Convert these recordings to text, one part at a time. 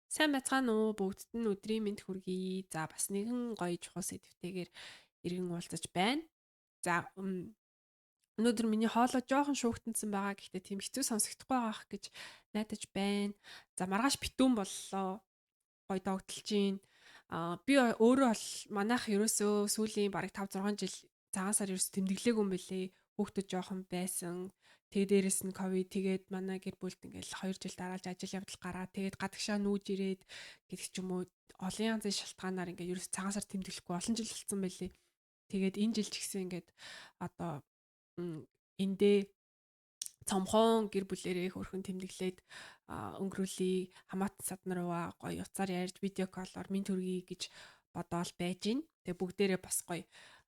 Сайн байцгаана уу? Бүгдд нь өдрийн мэнд хүргэе. За, бас нэгэн гоё чухал сэдвтэйгээр иргэн уулзаж байна. За, өнөөдөр миний хоолой жоохон шүүгтэнсэн байгаа. Гэхдээ тийм хэцүү сонсогдохгүй байгаах гэж найдаж байна. За, маргааш битүүн боллоо. Гоё догдолж гин. Би өөрөө бол манайх ерөөсөө сүүлийн бараг 5 6 жил цагаан сар ерөөсөө тэмдэглээгүй юм бэлээ. Хүүхдүүд жоохон байсан. Тэгээ дээрэс нь ковид, тэгээд манай гэр бүлд ингээл 2 жил дараалж ажил явдал гараад, тэгээд гадагшаа нүүж ирээд гэдэг ч юм уу, олон янзын шалтгаанаар ингээд ерөөс цагаан сар тэмдэглэхгүй олон жил болсон байлээ. Тэгээд энэ жил ч гэсэн ингээд одоо эндээ цомхон гэр бүлэрээ хөрхөн тэмдэглээд өнгөрүүлье, хамаатан садан руугаа гоё уцаар ярьж, видео коллоор минь төргий гэж бодоол байж гин. Тэгээ бүгдээрээ бас гоё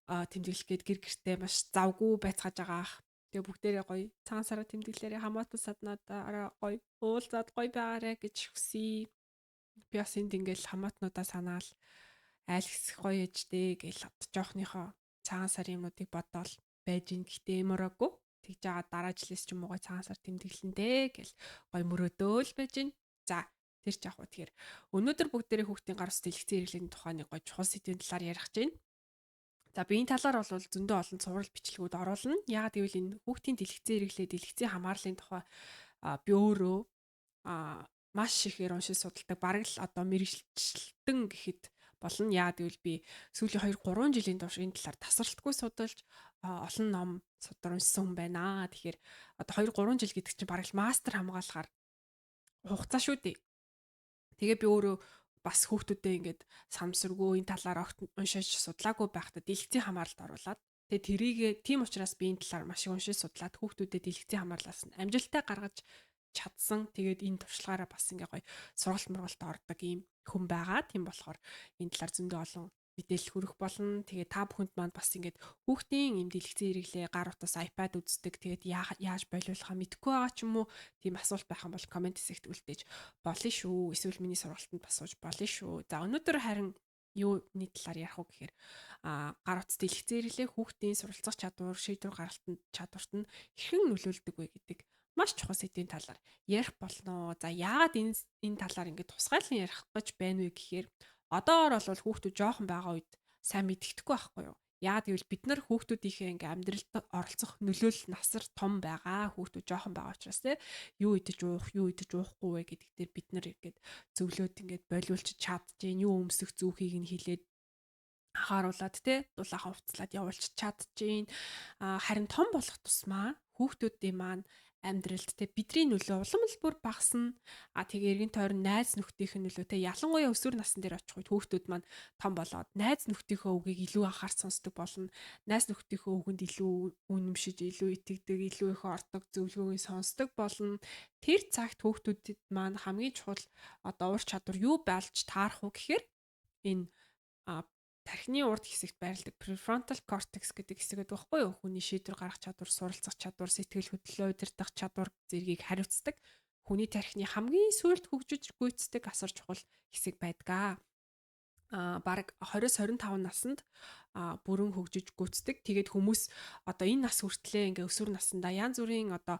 тэмдэглэх гээд гэр гэртээ маш завгүй байцгааж байгаа ах. Тэгээ бүгдээрээ гоё цагаан сараа тэмдэглээрээ, хамаатан саднуудаараа гоё уулзаад гоё байгаарэ гэж хүсье. Би бас энд ингээл хамаатнуудаа санаал айл хэсэх гоё ээжтэй гээл жоохныхоо цагаан сарын юмнуудыг бодоол байж ин, гэхдээ мөрөөгүй. Тэгж байгаа дараа жилээс ч юм уу гоё цагаан сар тэмдэглэн дээ гэл гоё мөрөөдөөл байж ин. За, тэр ч яг уу, тэгэхээр өнөөдөр бүгдээрээ хүүхдийн гар утас дэлгэцэн хэрэглээний тухай нэг гоё чухал сэдвийн талаар ярих гэж байна. За, би энэ талаар бол зөндөө олон цуврал бичлэгүүд оруулна. Яагаад гэвэл энэ хүүхдийн дэлгэцэн хэрэглээ, дэлгэцийн хамаарлын тухай би өөрөө маш ихээр уншиж судалдаг. Бараг л одоо мэргэжилтэн гэхэд болно. Яагаад гэвэл би сүүлийн 2 3 жилийн турш энэ талаар тасралтгүй судалж, олон ном судар уншсан хүн байна. Тэгэхээр одоо 2 3 жил гэдэг чинь бараг л мастер хамгаалахаар хугацаа шүү дээ. Тэгээ би өөрөө бас хүүхдүүдээ ингээд самсэргүй энэ талаар огт уншиж судлаагүй байхдаа дэлгэцийн хамааралд оруулаад, тэгээ тэрийгэ, тийм учраас би энэ талаар маш их уншиж судлаад хүүхдүүдэд дэлгэцийн хамаарлаас нь амжилттай гаргаж чадсан. Тэгээд энэ туршлагаараа бас ингээ гоё сургалт мургалт ордог ийм хүн байгаа. Тийм болохоор энэ талаар зөндөө олон мэдээлэл хүрэх болно. Тэгээ та бүхэнд маань бас ингээд хүүхдийн ийм дэлгэцэн хэрэглээ, гар утас, iPad үздэг. Тэгээд яаж болиулахаа мэдэхгүй байгаа ч юм уу, тийм асуулт байх юм бол комент хэсэгт үлдээж болно шүү. Эсвэл миний сургалтанд бас сууж болно шүү. За, өнөөдөр харин юуны талаар ярих уу гэхээр гар утас, дэлгэцэн хэрэглээ хүүхдийн суралцах чадвар, шийдвэр гаргалтанд чадварт нь хэрхэн нөлөөлдөг вэ гэдэг маш чухал сэдвийн талаар ярих болно. За, яагаад энэ талаар ингээд тусгайлан ярих гэж байна вэ гэхээр одоогор бол хүүхдүүд жоохон байгаа үед сайн мэддэхгүй байхгүй юу? Яагаад гэвэл бид нар хүүхдүүдийнхээ ингээ амьдралд оролцох нөлөөлөл насар том байгаа. Хүүхдүүд жоохон байгаа учраас те, юу идэж уух, юу идэж уухгүй вэ гэдэг дээр бид нар ингээд зөвлөөд, ингээд болиулж чадчихээн, юу өмсөх зүүхийг нь хэлээд, анхааруулад те, дулаахан хувцлаад явуулж чадчихээн. Харин том болох тусмаа хүүхдүүдийн маань амьдралд те, бидний нөлөө улам л бүр багасна. А тэгээ эргэн тойрон, найз нөхдийнх нь нөлөө те, ялангуяа өсвөр насн дээр очих үед хүүхдүүд маань том болоод найз нөхдийнхөө үгийг илүү анхаарч сонсдог болно. Найз нөхдийнхөө үгэнд илүү үнэмшиж, илүү итгэдэг, илүү их ордог, зөвлөгөөг сонсдог болно. Тэр цагт хүүхдүүдэд маань хамгийн чухал одоо ур чадвар юу болж таарах уу гэхээр энэ тархины урд хэсэгт байрладаг prefrontal cortex гэдэг хэсэг гэдэг байхгүй юу? Хүний шийдвэр гаргах чадвар, суралцах чадвар, сэтгэл хөдлөлөө удирдах чадвар зэргийг хариуцдаг. Хүний тархины хамгийн сүүлд хөгжиж гүйцэтгэх асар чухал хэсэг байдаг. Бараг 20-25 наснд бүрэн хөгжиж гүйцэтгэх. Тэгээд хүмүүс одоо энэ нас хүртлээ ингээ өсвөр насндаа янз бүрийн одоо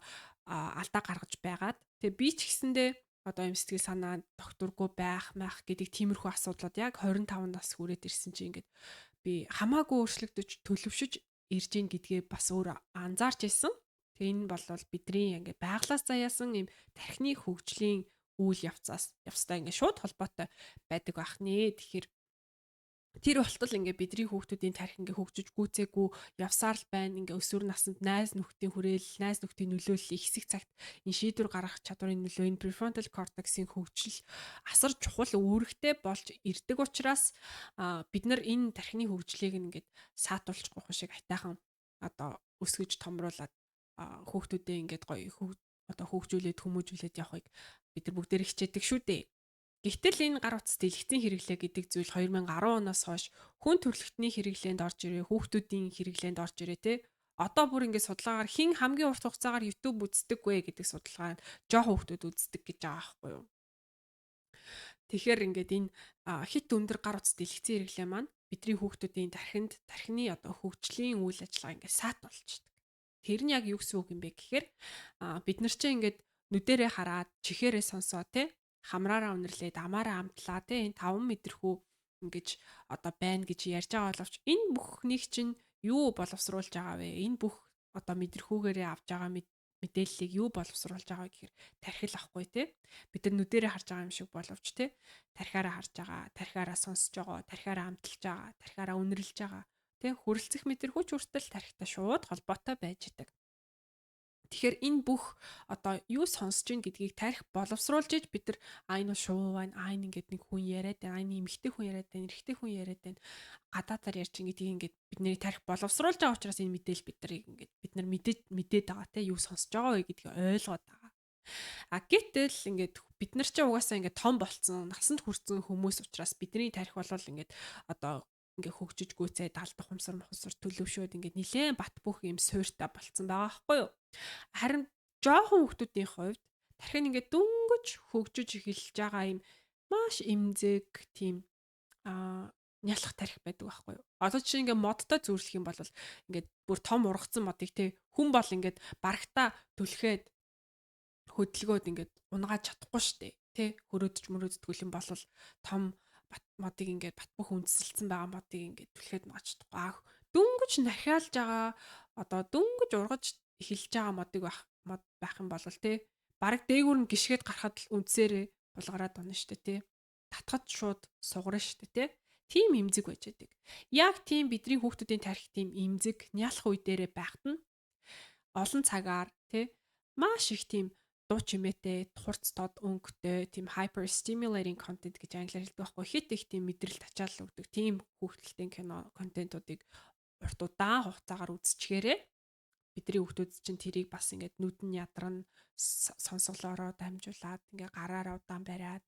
алдаа гаргаж байгаад, тэгээ би ч гэсэндээ одоо юм сэтгэл санаа докторгүй байх мах гэдэг тиймэрхүү асуудлууд яг 25 нас хүрээд ирсэн чинь ингээд би хамаагүй өөрчлөгдөж, төлөвшөж ирж гин гэдгээ бас өөр анзаарч ирсэн. Тэгээ энэ бол бидний ингээд байглаас заяасан юм тархины хөгжлийн үйл явцаас явцтай ингээд шууд холбоотой байдаг байх нэ. Тэгэхээр тэр болтол ингээ бидний хүүхдүүдийн тархи ингээ хөгжиж гүйцээгүй явсаар л байна. Ингээ өсвөр наснд найз нөхдийн хүрээлэл, найз нөхдийн нөлөөлөл их хэсэг цагт энэ шийдвэр гаргах чадварын нөлөө, энэ prefrontal cortex-ийн хөгжил асар чухал үүрэгтэй болж ирдэг учраас бид нар энэ тархины хөгжлийг ингээд саатуулчих гох шиг айтайхан одоо өсгөж томруулад хүүхдүүдээ ингээд гоё одоо хөгжүүлээд, хүмүүжүүлээд явахыг бид нар бүгдээр хичээдэг шүү дээ. Гэвтэл энэ гар утас дэлгэцийн хэрэглээ гэдэг зүйл 2010 оноос хойш хүн төрөлхтний хэрэглээнд орж ирээ, хүүхдүүдийн хэрэглээнд орж ирээ те. Одоо бүр ингээд судалгаагаар хэн хамгийн урт хугацаагаар YouTube үздэг вэ гэдэг судалгаа жоохон хүүхдүүд үздэг гэж байгаа байхгүй юу. Тэгэхээр ингээд энэ хит өндөр гар утас дэлгэцийн хэрэглээ маань бидний хүүхдүүдийн тархинд, тархины одоо хөгжлийн үйл ажиллагаа ингээд саат болчихдог. Тэр нь яг юу гэсэн үг юм бэ гэхээр бид нар чинь ингээд нүдэрээ хараад, чихээрээ сонсоо те. Хамраараа үнэрлээд, амаараа амтлаа те, энэ таван мэдрэхүй ингэж одоо байна гэж ярьж байгаа боловч энэ бүхнийг чинь юу боловсруулж байгаа вэ? Энэ бүх одоо мэдрэхүүгээрээ авч байгаа мэдээллийг юу боловсруулж байгаа гэхээр тархил ахгүй те. Бид нар нүдэрээ харж байгаа юм шиг боловч те, тархиараа харж байгаа, тархиараа сонсож байгаа, тархиараа амталж байгаа, тархиараа үнэрлж байгаа те, хүрэлцэх мэдрэхүйч хүртэл тархитай шууд холбоотой байж идэг. Тэгэхээр энэ бүх одоо юу сонсож гин гэдгийг тарих боловсруулж иж бид нар а энэ шуу байна, а энэ ингээд нэг хүн яриад байна, а энэ эмэгтэй хүн яриад байна, эрэгтэй хүн яриад байна, гадаадаар ярьж ин гэдгийг ингээд бидний тарих боловсруулж байгаа учраас энэ мэдээлэл бид нарыг ингээд бид нар мэдээд байгаа те, юу сонсож байгаа вэ гэдгийг ойлгоод байгаа. А гэтэл ингээд бид нар ч угаасаа ингээд том болцсон, насанд хүрсэн хүмүүс учраас бидний тарих болол ингээд одоо ингээ хөгжиж гүйцээд алдах хумсар мухсар төлөвшөөд ингээд нилээн бат бөх юм суйртай болцсон байгаа байхгүй юу. Харин жоохон хүүхдүүдийн хувьд тархи нь ингээд дөнгөж хөгжиж эхэлж байгаа юм маш эмзэг тийм нялх тарих байдаг байхгүй юу. Одоо жишээ ингээд модтой зүйрлэх юм бол ингээд бүр том ургацсан модыг те, хүн бол ингээд барагтаа түлхээд хөдөлгөөд ингээд унгааж чадахгүй штэ те, хөрөөдөж мөрөөддөг юм бол том модыг ингээд бат бөх үндэслэлсэн байгаа модыг ингээд түлхээд нугаж чадахгүй. Дөнгөж нахиалж байгаа, одоо дөнгөж ургаж эхэлж байгаа модыг байх мод байх юм бол те, бараг дээгүүр нь гიშгээд гарахад л үндсээрээ булгараад унна штэ те. Татхад шууд сугарна штэ те. Тийм эмзэг байж байдаг. Яг тийм бидний хүүхдүүдийн тарих тийм эмзэг нялх үе дээрээ байхад нь олон цагаар те, маш их тийм дуу чимээтэй, хурц тод өнгөтэй, тийм hyper stimulating content гэж англиар хэлдэг байхгүй. Хит их тийм мэдрэлт ачаал өгдөг тийм хүүхдэлтийн кино контентуудыг урт удаан хугацаагаар үзчихээрээ бидний хүүхдүүд чинь тэрийг бас ингээд нүд нь ядарна, сонсголоороо дамжуулаад ингээ гараараа удаан бариад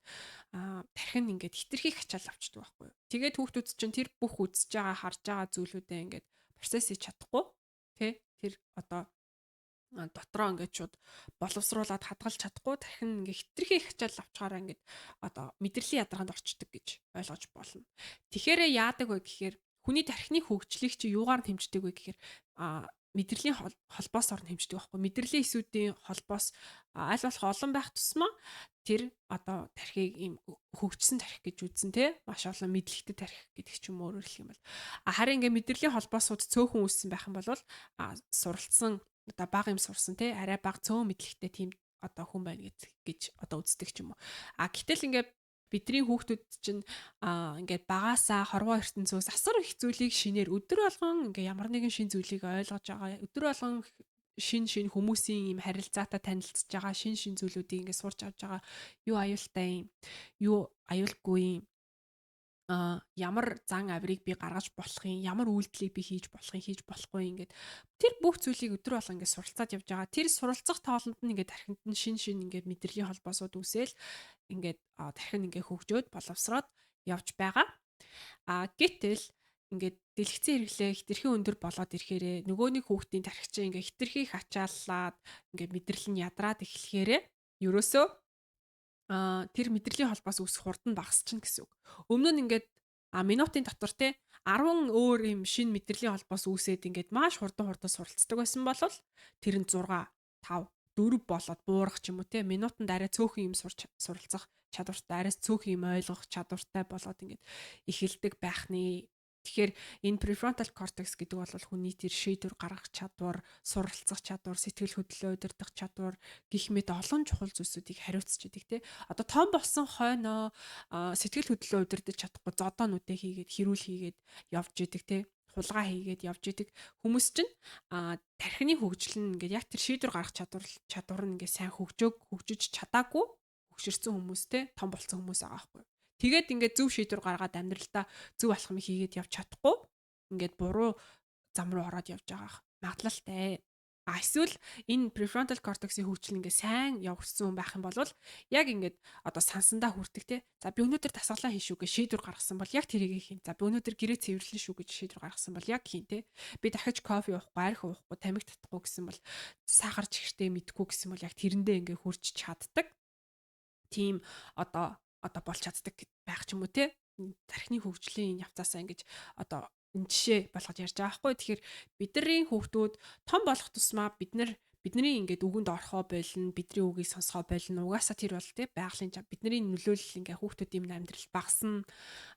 тархин ингээд хитрхи ачаал авчдаг байхгүй юу. Тэгээд хүүхдүүд чинь тэр бүх үзэж байгаа, харж байгаа зүйлүүдээ ингээд процесс хийж чадахгүй тий, тэр одоо дотроо ингээд шууд боловсруулад хадгалж чадахгүй, тархин ингээд хитрхи их ачаал авчгаараа ингээд одоо мэдрэлийн ядаргаанд орчдөг гэж ойлгож болно. Тэгэхээр яадаг вэ гэхээр хүний тархины хөгжлийг чи юугаар хэмждэг вэ гэхээр мэдрэлийн холбоосоор нь хэмждэг байхгүй. Мэдрэлийн эсүүдийн холбоос аль болох олон байх тусмаа тэр одоо тархийг ийм хөгжсөн тархи гэж үзсэн те, маш олон мэдлэгтэй тархи гэдэг ч юм уу өөрөөр хэлэх юм бол. Харин ингээ мэдрэлийн холбоосууд цөөхөн үүссэн байх юм бол суралцсан, одоо бага юм сурсан те, арай бага цөөн мэдлэгтэй тийм одоо хүн байна гэж одоо үздэг ч юм уу. А гэтэл ингээ бидний хүүхдүүд чинь ингээд багаасаа хорвоо ертөнцөөс асар их зүйлийг шинээр өдөр болгон ингээ ямар нэгэн шин зүйлийг ойлгож байгаа. Өдөр болгон шин шин хүмүүсийн юм харилцаатай танилцж байгаа, шин шин зүйлүүдийг ингээ сурч авч байгаа. Юу аюултай юм, юу аюулгүй юм, ямар зан авирыг би гаргаж болох юм, ямар үйлдэлийг би хийж болох юм, хийж болохгүй ингээд тэр бүх зүйлийг өдөр болгон ингээд суралцаад явж байгаа. Тэр суралцах тоолонд нь ингээд тархинд нь шин шин ингээд мэдрэлийн холбоосууд үүсээл ингээд тархин ингээд хөгжөөд боловсроод явж байгаа. А гэтэл ингээд дэлгэцэн хэрэглээ хитрхи өндөр болоод ирэхээрээ нөгөө нэг хүүхдийн тархи чинь ингээд хитрхи их ачааллаад ингээд мэдрэл нь ядраад эхлэхээрээ ерөөсөө тэр мэдрэлийн холбоос үүсэх хурд нь багасчихна гэсэн үг. Өмнө нь ингээд минутын дотор те 10 өөр юм шин мэдрэлийн холбоос үүсээд ингээд маш хурдан суралцдаг байсан бол тэр нь 6, 5, 4 болоод буурах ч юм уу те, минутанд арай цөөхөн юм суралцах чадвартай, арай цөөхөн юм ойлгох чадвартай болоод ингээд эхэлдэг байх нэ. Тэгэхээр энэ prefrontal cortex гэдэг бол хүний тэр шийдвэр гаргах чадвар, суралцах чадвар, сэтгэл хөдлөлөө удирдах чадвар гэх мэт олон чухал зүйлсүүдийг хариуцж идэг те. Одоо том болсон хойноо сэтгэл хөдлөлөө удирдах чадахгүй зодоо нүдэ хийгээд хэрүүл хийгээд явж идэг те. Хулгай хийгээд явж идэг хүмүүс чинь тархины хөгжил нь ингээд яг тэр шийдвэр гаргах чадвар нь ингээд сайн хөгжиж чадаагүй хөгшөрсөн хүмүүс те, том болсон хүмүүс байгаа байхгүй. Тэгээд ингээд зөв шийдвэр гаргаад амьдралдаа зөв алхам хийгээд явж чадахгүй ингээд буруу зам руу ороод явж байгаа магадлалтай. А эсвэл энэ prefrontal cortex-ийн хөгжил ингээд сайн явагдсан хүн байх юм бол яг ингээд одоо сансандаа хүрдэг те. За би өнөөдөр дасгалаа хийн шүү гэж шийдвэр гаргасан бол яг тэрийг хийн. За би өнөөдөр гэрээ цэвэрлэн шүү гэж шийдвэр гаргасан бол яг хийн те. Би дахиж кофе уухгүй, арх уухгүй, тамхи татахгүй гэсэн бол, сахар чихэртэй мэдгүй гэсэн бол яг тэрэндээ ингээд хүрч чаддаг. Тийм одоо болж чаддаг байх ч юм уу те. Тархины хөгжлийн явцаасаа ингэж одоо энэ жишээ болгож ярьж байгаа байхгүй. Тэгэхээр бидний хүүхдүүд том болох тусмаа бид нар Бидний ингээд үгэнд орохоо болно, бидний үгийг сонсохоо болно. Угаасаа тэр бол те байгалийн бидний нөлөөлөл ингээ хүүхдүүдийн амьдрал багасна.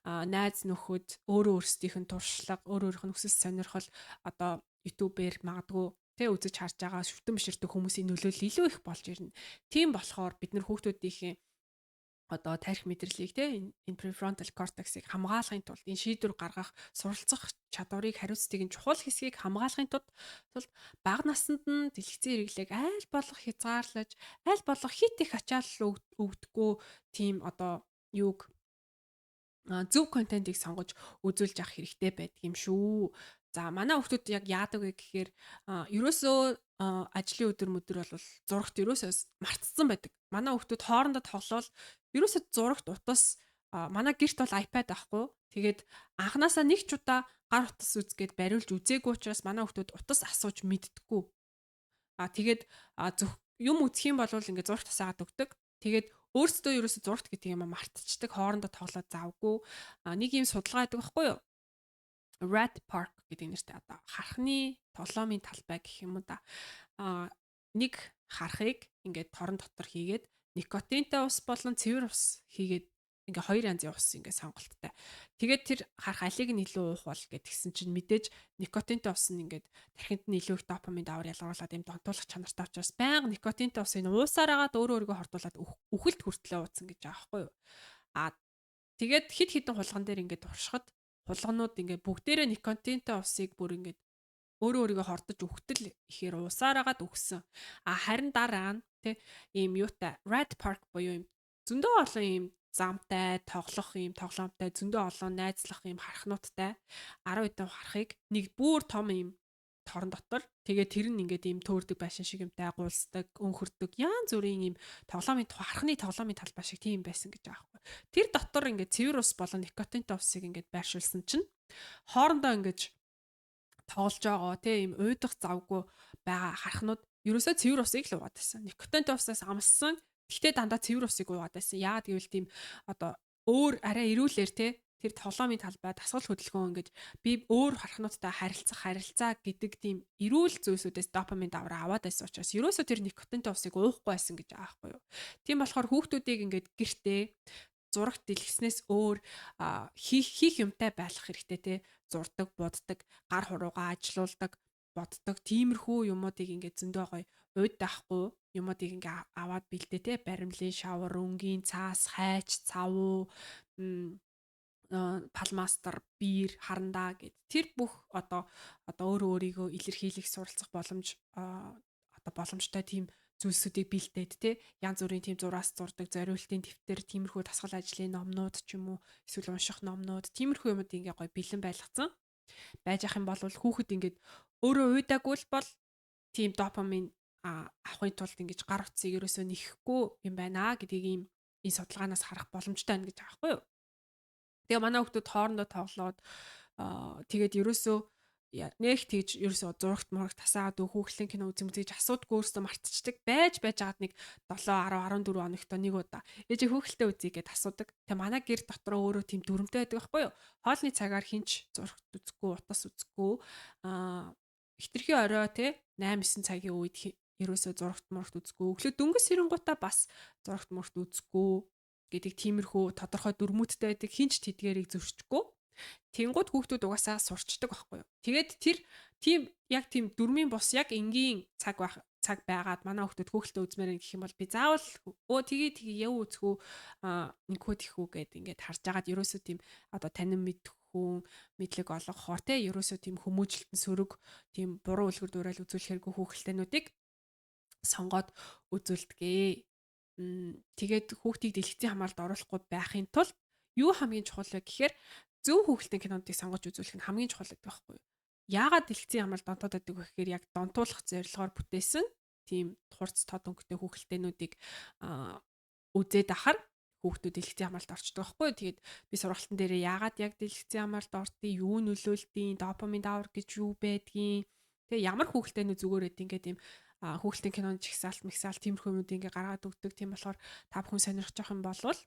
Найз нөхөд, өөрөө өөрсдийнх нь туршлага, өөр өөрийнх нь хүсэл сонирхол, одоо YouTube-ээр магадгүй те үзэж харж байгаа шүтэн биширдэг хүмүүсийн нөлөөлөл илүү их болж ирнэ. Тийм болохоор бид нар хүүхдүүдийнхээ одоо тарих мэдрэлийг те энэ prefrontal cortex-ыг хамгаалахын тулд, энэ шийдвэр гаргах, суралцах чадварыг, хариуцлагын чухал хэсгийг хамгаалахын тулд бага наснд нь дэлгэцийн хэрэглээг аль болох хязгаарлаж, аль болох хит их ачаал өгдөггүй тийм одоо юуг зөв контентыг сонгож үзүүлж авах хэрэгтэй байдаг юм шүү. За, манай хүүхдүүд яг яадаг вэ гэхээр ерөөсөө ажлын өдөр мөдөр бол зурагт ерөөсөө мартцсан байдаг. Манай хүүхдүүд хоорондоо тоглоол ерөөсөө зурагт, утас, манай гэрт бол iPad авахгүй. Тэгээд анханасаа нэг ч удаа гар утас үзгээд бариулж үзээгүй учраас манай хүүхдүүд утас асууж мэддэггүй. Тэгээд зөв юм үзэх юм бол ингээд зурагт асаагаад өгдөг. Тэгээд өөрсдөө ерөөсөө зурагт гэдэг юм мартчихдаг, хоорондоо тоглоод завгүй. Нэг юм судалгаа байдаг байхгүй юу? Rat Park гэдэг нэртэй, одоо хархны тоглоомын талбай гэх юм уу да. Нэг хархыг ингээд торон дотор хийгээд, никотинтай ус болон цэвэр ус хийгээд, ингээ хоёр янзын ус ингээ сонголттой. Тэгээд тэр харх алийг нь илүү уух бол гэдгсэн чинь мэдээж никотинтай ус нь ингээд тархинд нь илүү их допамин давар ялгаруулад юм донтуулах чанартай учраас байнга никотинтай усыг уусаар агаад өөрөө өөрийгөө хортуулаад үхэлд хүртлээ ууцсан гэж байгаа байхгүй юу. Тэгээд хид хідэн хулган дээр ингээд туршихад хулганууд ингээд бүгдээрээ никотинтай усыг бүр ингээд өөрөө өөрийгөө хордож үхтэл ихээр уусаар агаад үхсэн. Харин дараа нь тэ ийм юутай Rat Park буюу ийм зөндөө олон ийм замтай, тоглох ийм тоглоомтой, зөндөө олон найзлах ийм хархнуудтай 10 хэдэн хархыг нэг бүр том ийм торон дотор, тэгээд тэр нь ингээд ийм төөрдөг байшин шиг юмтай, гулсдаг, өнхөрдөг, янз бүрийн ийм тоглоомын, хархны тоглоомын талбай шиг тийм байсан гэж байгаа байхгүй. Тэр дотор ингээд цэвэр ус болон никотинтай усыг ингээд байршуулсан чинь хоорондоо ингээд тоглож байгаа тийм уйдах завгүй байгаа хархнууд ерөөсөө цэвэр усыг л уугаад байсан. Никотинтай усаас амссан. Гэхдээ дандаа цэвэр усыг уугаад байсан. Яагаад гэвэл тийм одоо өөр арай эрүүлэр те тэр тоглоомын талбай, дасгал хөдөлгөөн, ингэж би өөр хархнуудтай харилцах, харилцаа гэдэг тийм эрүүл зүйлсүүдээс допамин давраа аваад байсан учраас ерөөсөө тэр никотинтай усыг уухгүй байсан гэж байгаа байхгүй юу. Тийм болохоор хүүхдүүдийг ингээд гэртээ зурагт дэлгэснээс өөр хийх хийх юмтай байх хэрэгтэй те, зурдаг, буддаг, гар хуруугаа ажилуулдаг, боддог тиймэрхүү юмуудыг ингээд зөндөө гоё уйдахгүй юмуудыг ингээ аваад бэлдээ те, баримлын шавар, өнгийн цаас, хайч, цавуу, палмастер, биер, харандаа гэд тэр бүх одоо өөрөө өөрийгөө илэрхийлэх, суралцах боломж, одоо боломжтой тийм зүйлсүүдийг бэлдээд те, янз бүрийн тийм зураас зурдаг зориултын дэвтэр, тиймэрхүү дасгал ажлын номнууд ч юм уу, эсвэл унших номнууд, тиймэрхүү юмуд ингээ гоё бэлэн байлгацсан байж ах юм бол хүүхэд ингээд өөрөө уйдаагүй л бол тийм допамин авахын тулд ингэж гар утсыг ерөөсөө нэхэхгүй юм байна гэдгийг ийм энэ судалгаанаас харах боломжтой байна гэж байгаа байхгүй юу. Тэгээ манай хүүхдүүд хоорондоо тоглоод, тэгээд ерөөсөө нэх тэгж ерөөсөө зурагт мурагт тасаад хүүхлийн кино үзэн үзэж асуудгүй, өөрсдөө мартчихдаг байж байж байгаад нэг 7 10 14 хоногт нэг удаа "Ээжээ, хүүхэлтэй үзье" гэд асуудаг. Тэгээ манай гэр дотроо өөрөө тийм дүрмтэй байдаг байхгүй юу? Хоолны цагаар хинч зурагт үзэхгүй, утас үзэхгүй, хитрхи орой те 8 9 цагийн үед ерөөсөө зурагт мурагт үзэхгүй. Өглөө дөнгөж сэрэнгуудаа бас зурагт мурагт үзэхгүй гэдэг тиймэрхүү тодорхой дүрмүүдтэй байдаг. Хинч тэдгэрийг зөрчихгүй. Тэнгууд хүүхдүүд угаасаа сурчдаг байхгүй юу. Тэгээд тэр тийм яг тийм дүрмийн бус яг энгийн цаг байх цаг байгаад манай хүүхдүүд хөөхөлтөө үзмээр гэх юм бол би заавал өө тгий тгий яв үзхүү, нэгхүү тэхүү гэд ингээд харж агаад ерөөсөө тийм одоо танин мэдэх хүн мэдлэг олгохоор те ерөөсөө тийм хүмүүжлэлтэн сөрөг, тийм буруу үлгэр дуурайл үзүүлэхэргүй хүүхэлтэйнүүдийг сонгоод үзүүлдэгэ. Тэгээд хүүхдийг дэлгэцийн хамгаалалд оруулахгүй байхын тулд юу хамгийн чухал вэ гэхээр зөв хүүхэлдэйн кинонуудыг сонгож үзүүлэх нь хамгийн чухал гэдэг байхгүй юу? Яагаад дэлгэцийн хамгаалалд донтоод байдаг вэ гэхээр яг донтуулах зорилгоор бүтээсэн тийм хурц тод өнгөтэй хүүхэлдэйнүүдийг үзээд ахаар хүүхдүүд дэлгэцийн хамгаалалд орчдөг байхгүй юу? Тэгээд би сургалтын дээрээ яагаад яг дэлгэцийн хамгаалалд ордгийг, юу нөлөөлдгийг, допамин даавар гэж юу байдгийг, тэгээ ямар хүүхэлдэйнүүд зүгээр байд ингээд ийм хүүхэлдэйн кинонд жигсаалт, мэгсаалт тиймэрхүү юмнууд ингээ гаргаад өгдөг. Тийм болохоор та бүхэн сонирхож явах юм бол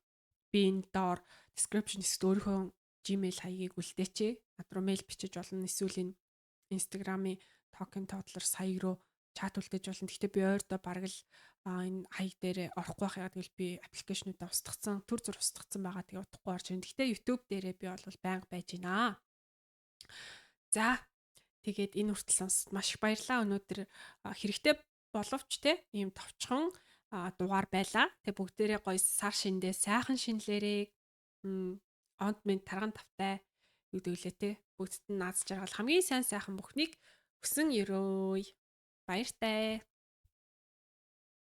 би энэ доор description хэсэгт өөрийнхөө Gmail хаягийг үлдээчээ. Над руу мэйл бичиж болно. Эсвэл энэ Instagram-ийн Token Toddler сая руу Чат үлдээж болно. Гэхдээ би ойрдоо бараг л энэ хаяг дээр орохгүй байх, яг гэвэл би application уудаа устгацсан, түр зуур устгацсан байгаа. Тэгээ удахгүй орж ирнэ. Гэхдээ YouTube дээрээ би бол байнга байж байна. За, тэгээд энэ хүртэл сонсод маш их баярлалаа. Өнөөдөр хэрэгтэй боловч те ийм товчхон дугаар байлаа. Тэг бүгдээрээ гоё сар шиндээ сайхан шинэлээрээ, онд минь тарган тавтай гэдэг лээ те. Бүгдд нь наз жаргал, хамгийн сайн сайхан бүхнийг хүсэн ерөөе. Баяртай.